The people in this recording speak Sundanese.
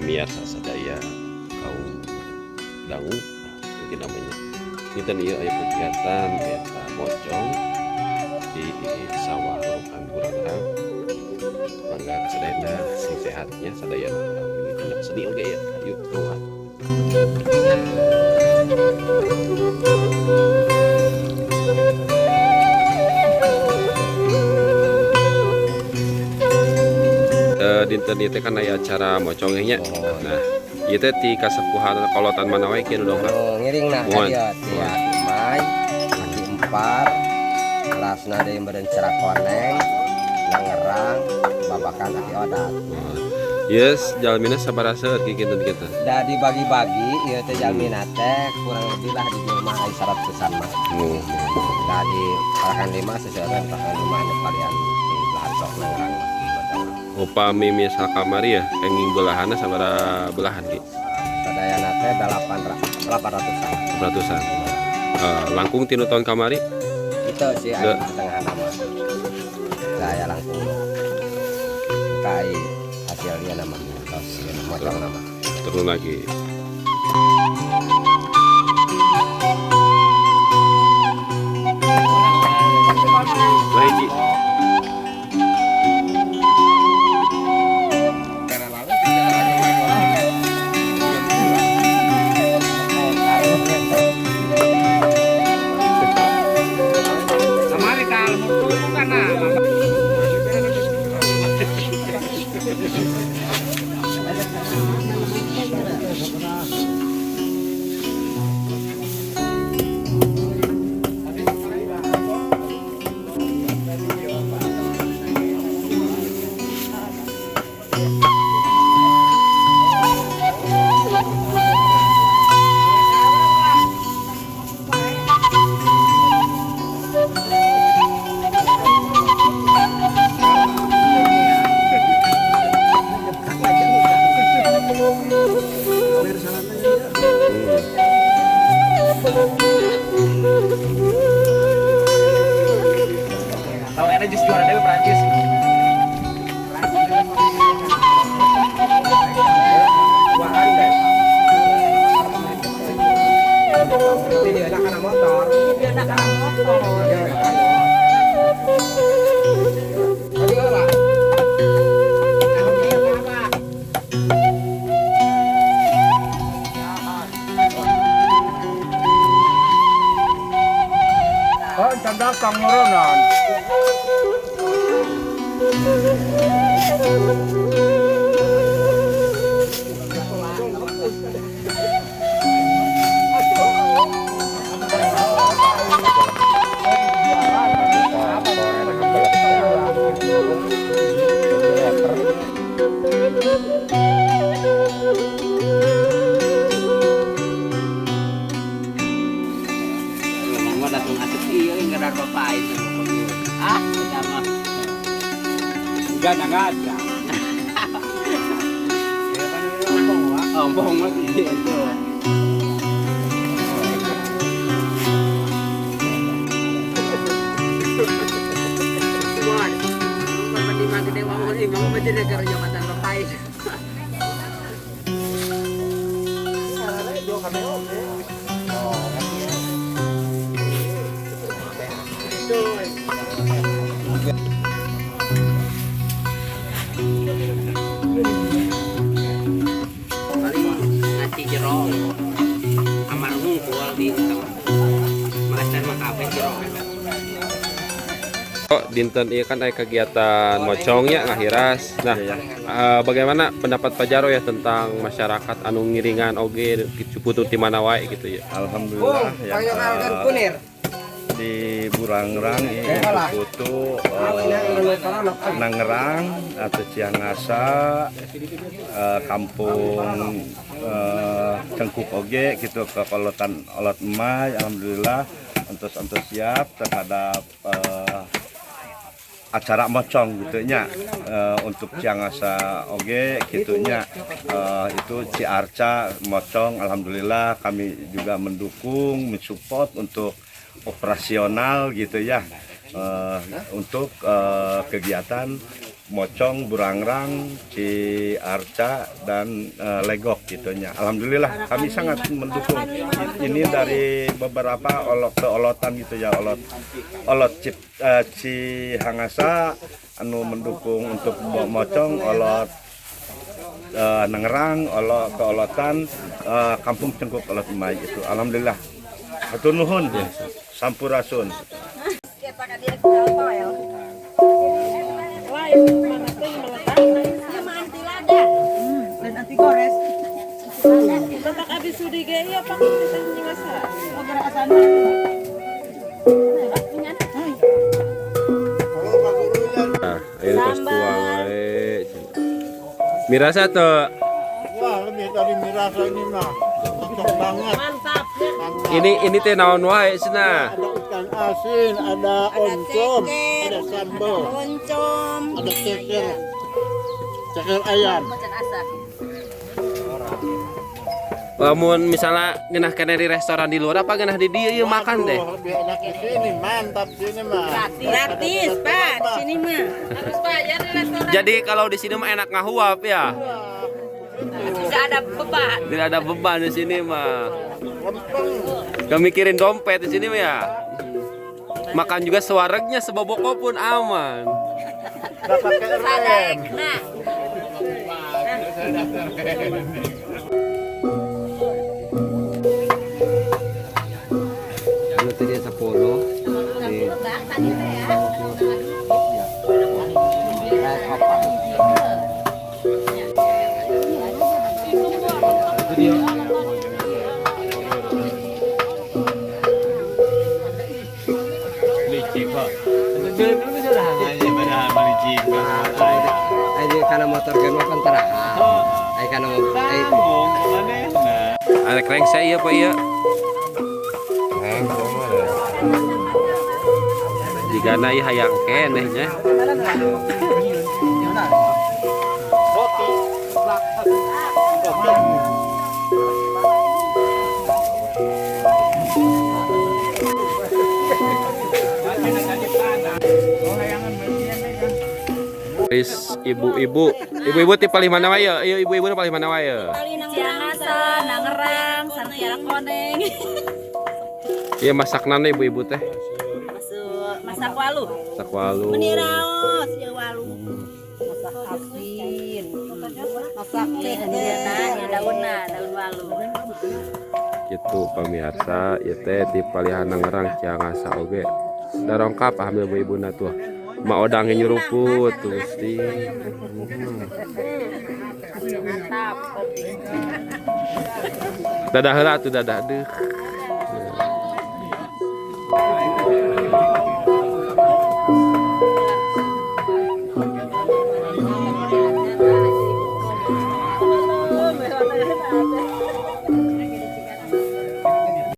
Pamiarsa sadaya kaum dangu mungkin namanya. Dinten ieu aya kegiatan eta mocong di sawah Lukan Burangrang. Mangga kasadayana sing sehatnya sadaya ini seni oge ya. Yuk, keluar. Dinten ieu teh kan aya acara mocong nya. Oh. Nah, ieu teh ti kasepuhan kolotan mana wae kieu nu dongkap? Anu ngiring nah Muhun. Ka dieu ti Aki Mai, Aki Empar, Lasna deui meureun Cerakoneng, Nangerang, Babakan Aki Odat. Yes, jalmina sabaraha seueur ki kinten-kinten? Da dibagi-bagi ieu teh jalmina teh kurang lebih lah di dieu mah aya 100-an mah. Da di parakan lima seseueuran parakan lima anu kalian di belahan sok Nangerang mah. Upami misal kamari ya, kenging belahanna sabaraha belahan ki? Sadayana teh 800-an. Ratusan. Langkung tinu tahun kamari? Itu sih aya setengah nama. Saya langkung kai hasilnya nama tos mocong nama. Turun lagi. Lagi. Tahun ini just juara dewe Prancis. Ini dia kana motor. Dia nak motor. Tadi ora. Oh, tanda kang nurunan. Memang mah datang asup iya yang kadar bapak itu. Ah, kita mah. Enggak, enggak ada. Ompong mah gitu. Paling ngaci jero. Amar hungkul di Master mah kabeh jero. Oh, dinten ieu kan aya kegiatan mocongnya ngahiras. Nah, bagaimana pendapat Pak Jaro ya tentang masyarakat anu ngiringan oge putu ti mana wae gitu ya? Alhamdulillah Bung, ya, panggil kunir. di Burangrang ini Putu Nangerang atau Ciangasa, kampung Cengkuk oge gitu ke kolotan olot emai. Alhamdulillah antusias terhadap acara mocong gitu nya. Untuk Ciangasa oge gitunya, itu Ciarca mocong, alhamdulillah kami juga mendukung, mensupport untuk operasional gitu ya, untuk kegiatan Mocong, Burangrang, Ciarca dan Legok gitunya. Alhamdulillah kami sangat mendukung. Ini dari beberapa olok keolotan gitu ya, olot olot Cihangasa anu mendukung untuk Mocong, olot Nangerang, olok keolotan Kampung Cengkuk Olot Emai itu. Alhamdulillah. Hatur nuhun. Sampurasun. Dan anti gores. Bapak abis sudi ge iya pak kita nyingasa. Nah, ayo tos tuang wae. Mirasa tuh. Wah, lebih dari mirasa ini mah. Cocok banget. Mantap. Ini teh naon wae cenah. Ada ikan asin, ada oncom, ada sambal, Oncom. ada ceker, ceker ayam. Lamun misalnya ngeunah kene di restoran di luar apa ngeunah di dieu ieu makan teh. Aduh, lebih enak di sini, mantap sini mah. Gratis, Pak, di sini mah. Harus bayar di restoran. Jadi kalau di sini mah enak ngahuap ya. Tidak ada beban. Tidak ada beban di sini mah. Lempeng. Gak mikirin dompet di sini mah ya. Makan juga suaranya seboboko pun aman. Nggak pakai rem. Nah, Anu tadi 10 di apa? Licik kok. Ai di kana motor kan mah kan taraha. Ai kana ai Ada rengse iya Pak iya. Jigana ieu hayang keneh nya. Ris ibu-ibu, ibu-ibu ti palih mana wae? Ieu ibu-ibu palih mana wae? Ciangasa, Nangerang, Santiara Koneng. Iya masakna ibu-ibu teh. Masuk masak walu. Masak walu. Meni raos ya walu. Masak asin. Masak ceker, daunna, daun walu. Gitu pamirsa, ieu teh di palihan Nangerang Ciangasa oge. Darongkap hamil ibu-ibuna tuh. Ma odang nyuruput tuh Gusti. Mantap. Dadah heula tuh dadah deuh.